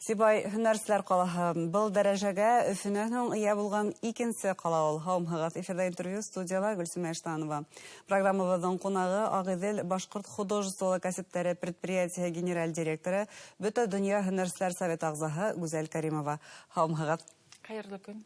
Сибай һөнәрселәр ҡалаһы. Был дәрәжәгә Өфөнән һуң эйә булған икенсе ҡала ул. Һаумыһығыҙ! Эфирҙа интервью, студияла Гөлсөмә Иштанова. Программабыҙҙың ҡунағы Ағиҙел башҡорт художестволы кәсептәре предприятиеһы генераль директоры, Бөтә донъя һөнәрселәр советы ағзаһы Гүзәл Кәримова. Һаумыһығыҙ! Хәйерле көн.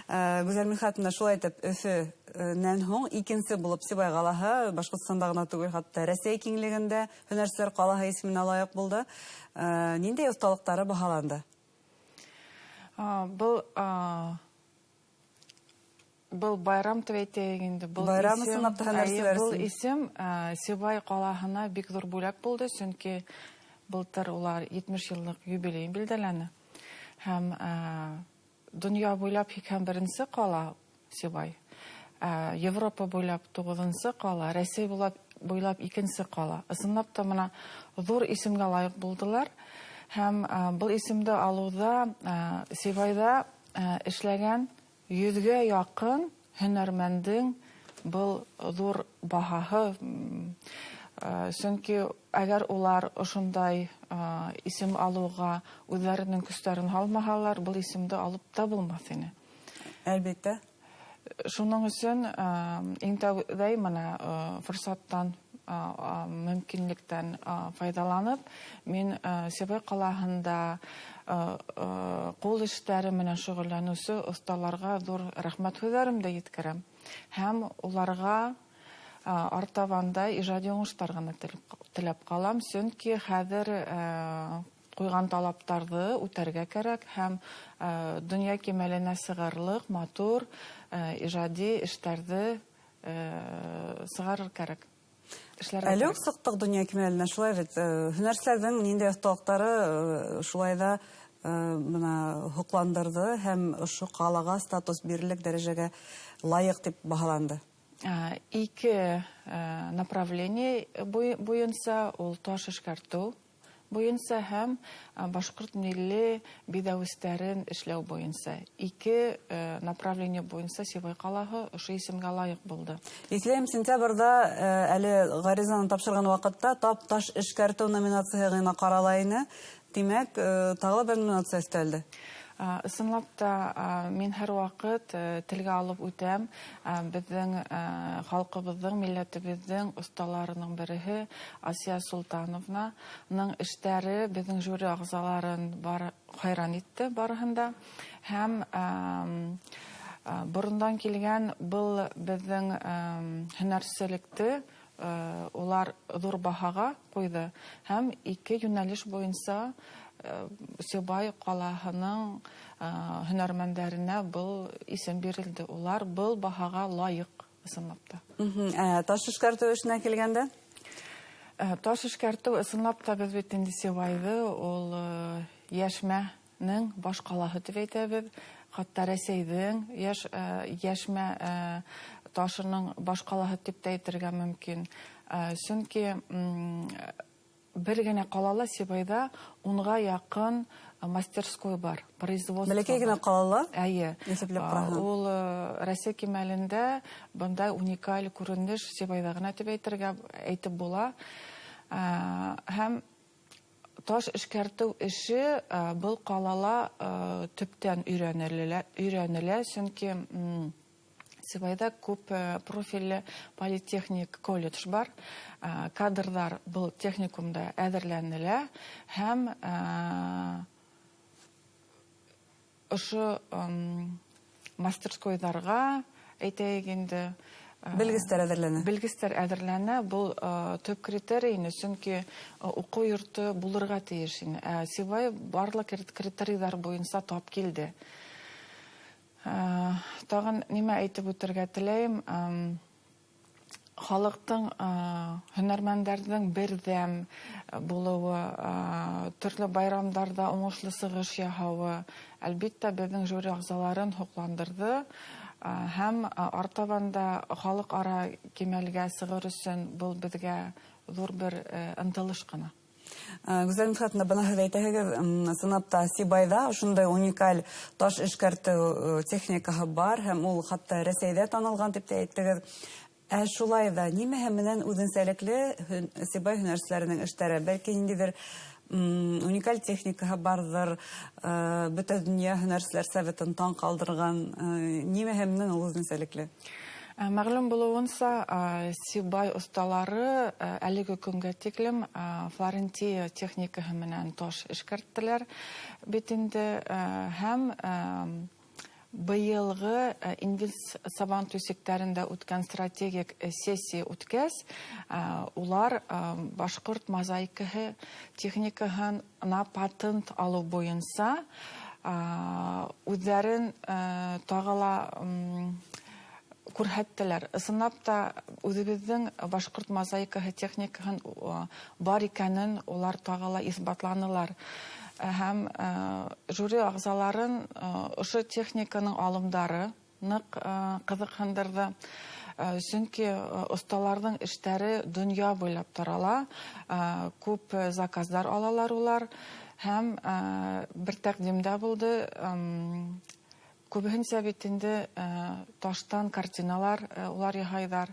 Гүзәл Мидхәтовна, шулай итеп, Өфөнән һуң икенсе булып Сибай ҡалаһы Башҡортостанда ғына түгел, хатта Рәсәй киңлегендә һөнәрселәр ҡалаһы исеменә лайыҡ булды. Ниндәй оҫталыҡтары баһаланды? Был байрам тип әйтәйек инде. Был байрам ысынлап та һөнәрселәр өсөн. Был исем Сибай ҡалаһына бик ҙур бүләк булды, сөнки былтыр улар 70 йыллыҡ юбилейын билдәләне. Һәм донъя буйлап 81-нсе ҡала Сибай, Европа буйлап 9-нсы ҡала, Рәсәй буйлап 2-нсе ҡала. Ысынлап та мына ҙур исемгә лайыҡ булдылар. Һәм был исемде алыуҙа Сибайҙа эшләгән 100-гә яҡын һөнәрмәндең был ҙур баһаһы, сөнки әгәр улар ошондай исем алыуға үҙҙәренең көстәрен һалмаһалар, был исемде алып та булмаҫ ине. Әлбиттә. Шуның өсөн иң тәүҙә мына форсаттан, мөмкинлектән файҙаланып, мин Сибай ҡалаһында ҡул эштәре менән шөғөлләнеүсе оҫталарға ҙур рәхмәт һүҙҙәремде еткерәм. Һәм уларға артабан да ижади уңыштар ғына теләп ҡалам, сөнки хәҙер ҡуйған талаптарҙы үтәргә кәрәк һәм донъя кимәленә сығарлыҡ матур ижади эштәрҙе сығарыр кәрәк. Әле үк сыҡтыҡ донъя кимәленә, шулай бит. Һөнәрселәрҙең ниндәй оҫталыҡтары шулай ҙа бына һоҡландырҙы һәм ошо ҡалаға статус бирерлек дәрәжәгә лайыҡ тип баһаланды? Ике направление буйынса, ул таш эшкәртеү буйынса һәм башҡорт милли биҙәүестәрен эшләү буйынса. Ике направление буйынса Сибай ҡалаһы ошо исемгә лайыҡ булды. Иҫләйем, сентябрҙә әле ғаризаны тапшырған ваҡытта тап таш эшкәртеү номинацияһы ғына ҡарала ине. Тимәк, тағы ла бер номинация өҫтәлде. Ысынлап та, мин һәр ваҡыт телгә алып үтәм, беҙҙең халҡыбыҙҙың, милләтебеҙҙең оҫталарының береһе Асия Султановнаның эштәре беҙҙең жюри ағзаларын хайран итте барыһын да. Һәм борондан килгән был беҙҙең һөнәрселекте улар ҙур баһаға ҡуйҙы. Һәм ике йүнәлеш буйынса Сибай ҡалаһының һөнәрмәндәренә был исем бирелде. Улар был баһаға лайыҡ ысынлап та. Таш эшкәртеү эшенә килгәндә? Таш эшкәртеү ысынлап та беҙ бит инде Сибайҙы ул йәшмәнең баш ҡалаһы тип әйтәбеҙ. Хатта Рәсәйҙең йәшмә ташының баш ҡалаһы тип тә әйтергә мөмкин. Сөнки бер генә ҡалала Сибайҙа 10-ға яҡын мастерской бар, производство. Бәләкәй генә ҡалала? Әйе. Иҫәпләп ҡараһаң. Ул Рәсәй кимәлендә бындай уникаль күренеш Сибайҙа ғына тип әйтеп була. Һәм таш эшкәртеү эше был ҡалала төптән өйрәнелә, сөнки Сибайҙа күп профилле политехник колледж бар. Кадрҙар был техникумда әҙерләнелә һәм ошо мастерскойҙарға, әйтәйек инде, Белгестәр әҙерләнә. Белгестәр әҙерләнә. Был төп критерий ине, сөнки уҡыу йорто булырға тейеш ине. Сибай барлыҡ критерийҙар буйынса тап килде. Тағын нимә әйтеп үтергә теләйем? Халыҡтың, һөнәрмәндәрҙең берҙәм булыуы, төрлө байрамдарҙа уңышлы сығыш яһауы, әлбиттә, беҙҙең жюри ағзаларын һоҡландырҙы. Һәм артабан да халыҡ-ара кимәлгә сығыр өсөн был беҙгә ҙур бер ынтылыш ҡына. Гүзәл Мидхәтовна, бына һеҙ әйтәһегеҙ, ысынлап та Сибайҙа ошондай уникаль таш эшкәртеү техникаһы бар һәм ул хатта Рәсәйҙә танылған тип тә әйттегеҙ. Ә шулай ҙа нимәһе менән үҙенсәлекле Сибай һөнәрселәренең эштәре? Бәлки ниндәйҙер Уникаль техникаһы барҙыр, бөтә донъя һөнәрселәр советын таң ҡалдырған. Нимәһе менән ул үҙенсәлекле? Мәғлүм булыуынса, Сибай оҫталары әлеге көнгә тиклем Флорентия техникаһы менән таш эшкәрттеләр бит инде, һәм быйылғы Инвест Сабантуй сиктәрендә үткән стратегик сессия үткәс, улар башҡорт мозаикаһы техникаһына патент алыу буйынса үҙҙәрен тағы ла күрһәттеләр. Ысынлап та үҙебеҙҙең башҡорт мозаикаһы техникаһын бар икәнен улар тағы ла иҫбатланылар. Һәм жюри ағзаларын ошо техниканың алымдары ныҡ ҡыҙыҡһындырҙы. Сөнки оҫталарҙың эштәре донъя буйлап тарала, күп заказдар алалар улар. Һәм бер тәҡдимдә булды. Күбеһенсә бит инде таштан картиналар улар яһайҙар,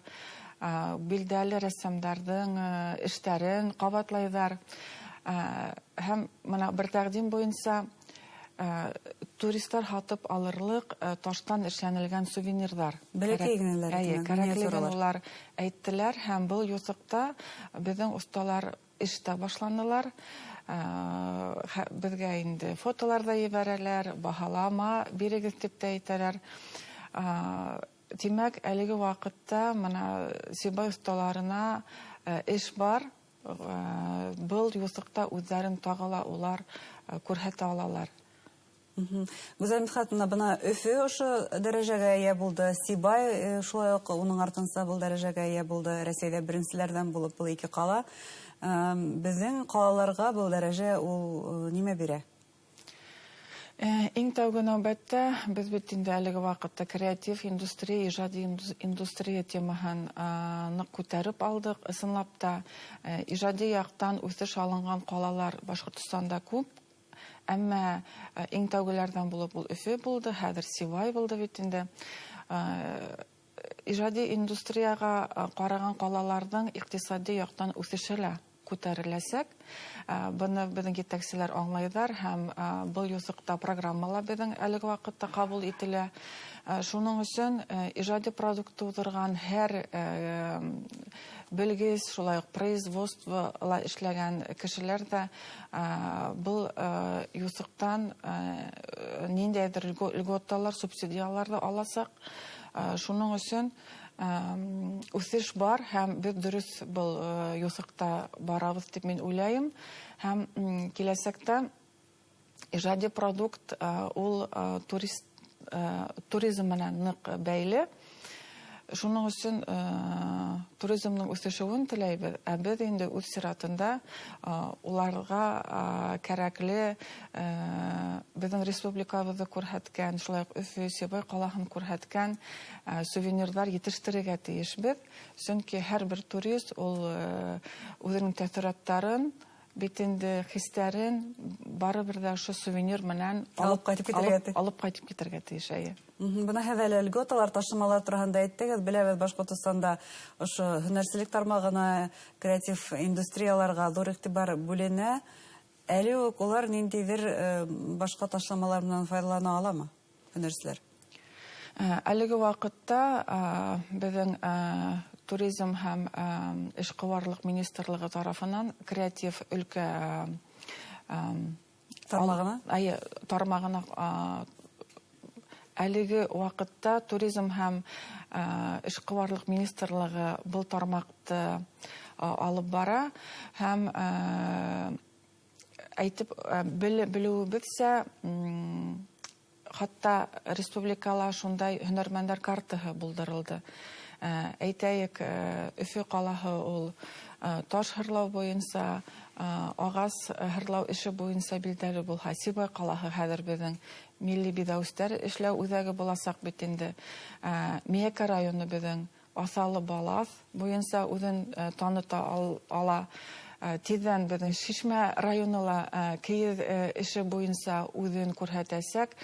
билдәле рәссамдарҙың эштәрен ҡабатлайҙар. Һәм бына бер тәҡдим буйынса туристар һатып алырлыҡ таштан эшләнелгән сувенирҙар. Бәләкәй генәләр. Эйе, кәрәклеген улар әйттеләр, һәм был юҫыҡта беҙҙең оҫталар эштә башланылар. Беҙгә инде фотолар ҙа ебәрәләр, баһалама бирегеҙ тип тә әйтәләр. Тимәк, әлеге ваҡытта бына Сибай оҫталарына эш бар. Был юҫыҡта үҙҙәрен тағы ла улар күрһәтә алалар. Гүзәл Мидхәтовна, бына Өфө ошо дәрәжәгә эйә булды, Сибай шулай уҡ уның артынса был дәрәжәгә эйә булды. Рәсәйҙә беренселәрҙән булып был ике ҡала. Беҙҙең ҡалаларға был дәрәжә ул нимә бирә? Иң тәүге нәүбәттә беҙ бит инде әлеге ваҡытта креатив индустрия, ижади индустрия темаһын ныҡ күтәреп алдыҡ. Ысынлап та, ижади яҡтан үҫеш алынған ҡалалар Башҡортостанда күп. Әммә иң тәүгеләрҙән булып ул Өфө булды, хәҙер Сибай булды бит инде. Ижади индустрияға ҡараған ҡалаларҙың иҡтисади яҡтан үҫеше лә күтәреләсәк. Быны беҙҙең етәкселәр аңлайҙар, һәм был юҫыҡта программалар беҙҙең әлеге ваҡытта ҡабул ителә. Шуның өсөн ижади продукт тыуҙырған һәр белгес, шулай уҡ производствола эшләгән кешеләр ҙә был юҫыҡтан ниндәйҙер льготалар, субсидиялар ҙа аласаҡ. Шуның өсөн үҫеш бар, һәм беҙ дөрөҫ был юҫыҡта барабыҙ тип мин уйлайым. Һәм киләсәктә ижади продукт ул туризм менән ныҡ бәйле. Шуның өсөн туризмның үҫешеүен теләйбеҙ. Ә беҙ инде үҙ сиратында уларға кәрәкле беҙҙең республикабыҙҙы күрһәткән, шулай уҡ Өфө, Сибай ҡалаһын күрһәткән сувенирҙар етештерергә тейешбеҙ. Сөнки һәр бер турист ул үҙенең тәьҫораттарын, бит инде хистәрен барыбер ҙә ошо сувенир менән алып ҡайтып китергә тейеш. Алып ҡайтып китергә тейеш, эйе. Бына һеҙ әле льготалар, ташламалар тураһында әйттегеҙ. Беләбеҙ, Башҡортостанда ошо һөнәрселек тармағына, креатив индустрияларға ҙур иғтибар бүленә. Әле үк улар ниндәйҙер башҡа ташламалар менән файҙалана аламы һөнәрселәр? Әлеге ваҡытта беҙҙең туризм һәм эшҡыуарлыҡ министрлығы тарафынан креатив өлкә тармағына? Әйе, тармағына әлеге ваҡытта туризм һәм эшҡыуарлыҡ министрлығы был тармаҡты алып бара һәм әйтеп белеүебеҙсә, хатта республикала шундай һөнәрмәндәр картаһы булдырылды. Әйтәйек, Өфө ҡалаһы ул таш һырлау буйынса, ағас һырлау эше буйынса билдәле булһа, Сибай ҡалаһы хәҙер беҙҙең милли биҙәүестәр эшләү үҙәге буласаҡ бит инде. Миәкә районы беҙҙең аҫалы балаҫ буйынса үҙен таныта ала. Тиҙҙән беҙҙең Шишмә районы ла кейеҙ эше буйынса үҙен күрһәтәсәк.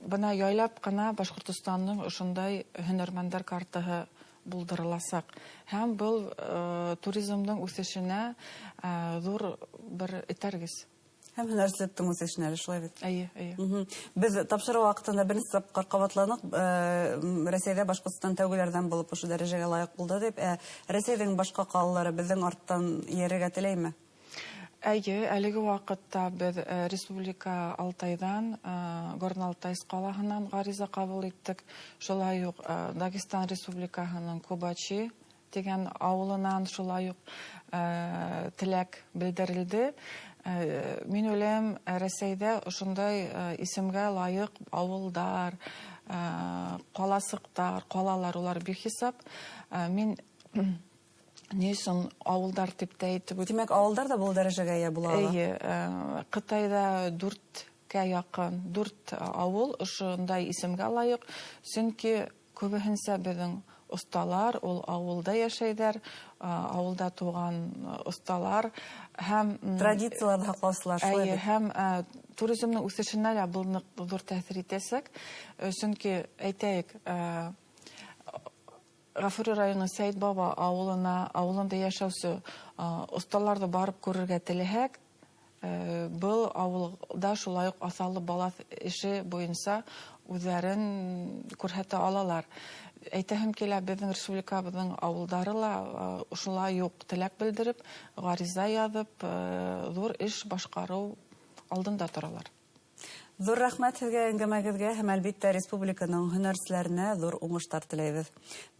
Бына яйлап ҡына Башҡортостандың ошондай һөнәрмәндәр картаһы булдырыласаҡ. Һәм был туризмдың үҫешенә ҙур бер этәргес. Һәм һөнәрселектең үҫешенә әле, шулай бит? Эйе, эйе. Беҙ тапшырыу ваҡытында бер нисә тапҡыр ҡабатланыҡ, Рәсәйҙә Башҡортостан тәүгеләрҙән булып ошо дәрәжәгә лайыҡ булды тип. Рәсәйҙең башҡа ҡалалары беҙҙең арттан эйәрергә теләйме? Эйе, әлеге ваҡытта беҙ Республика Алтайҙан, Горно-Алтайск ҡалаһынан ғариза ҡабул иттек. Шулай уҡ Дагестан Республикаһының Кубачи тигән ауылынан шулай уҡ теләк белдерелде. Мин уйлайым, Рәсәйҙә ошондай исемгә лайыҡ ауылдар, ҡаласыҡтар, ҡалалар улар бихисап. Мин ни өсөн ауылдар тип тә әйтеп үт- Тимәк, ауылдар ҙа был дәрәжәгә эйә була ала? Эйе, Ҡытайҙа 4-кә яҡын, 4 ауыл ошондай исемгә лайыҡ, сөнки күбеһенсә беҙҙең оҫталар ул ауылда йәшәйҙәр, ауылда тыуған оҫталар һәм, традицияларҙы һаҡлаусылар, шулай Эйе, бит? һәм туризмдың үҫешенә лә был ныҡ ҙур тәьҫир итәсәк, сөнки әйтәйек, Ғафури районы Сәйет Баба ауылында йәшәүсе оҫталарҙы барып күрергә теләһәк, был ауылда шулай уҡ аҫалы балаҫ эше буйынса үҙҙәрен күрһәтә алалар. Әйтәһем килә, беҙҙең республикабыҙҙың ауылдары ла ошолай уҡ теләк белдереп, ғариза яҙып, ҙур эш башҡарыу алдында торалар. Ҙур рәхмәт һеҙгә әңгәмәгеҙгә һәм әлбиттә республиканың һөнәрселәренә ҙур уңыштар теләйбеҙ.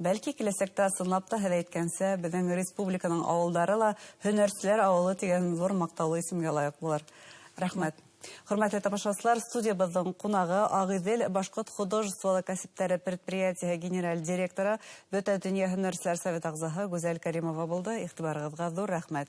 Бәлки киләсәктә ысынлап та һеҙ әйткәнсә, беҙҙең республиканың ауылдары ла һөнәрселәр ауылы тигән ҙур маҡтаулы исемгә лайыҡ булыр. Рәхмәт. Хөрмәтле тамашасылар, студиябыҙҙың ҡунағы Ағиҙел башҡорт художестволы кәсептәре предприятиеһы генераль директоры, Бөтә донъя һөнәрселәр совет ағзаһы Гүзәл Кәримова булды. Иғтибарығыҙға ҙур рәхмәт.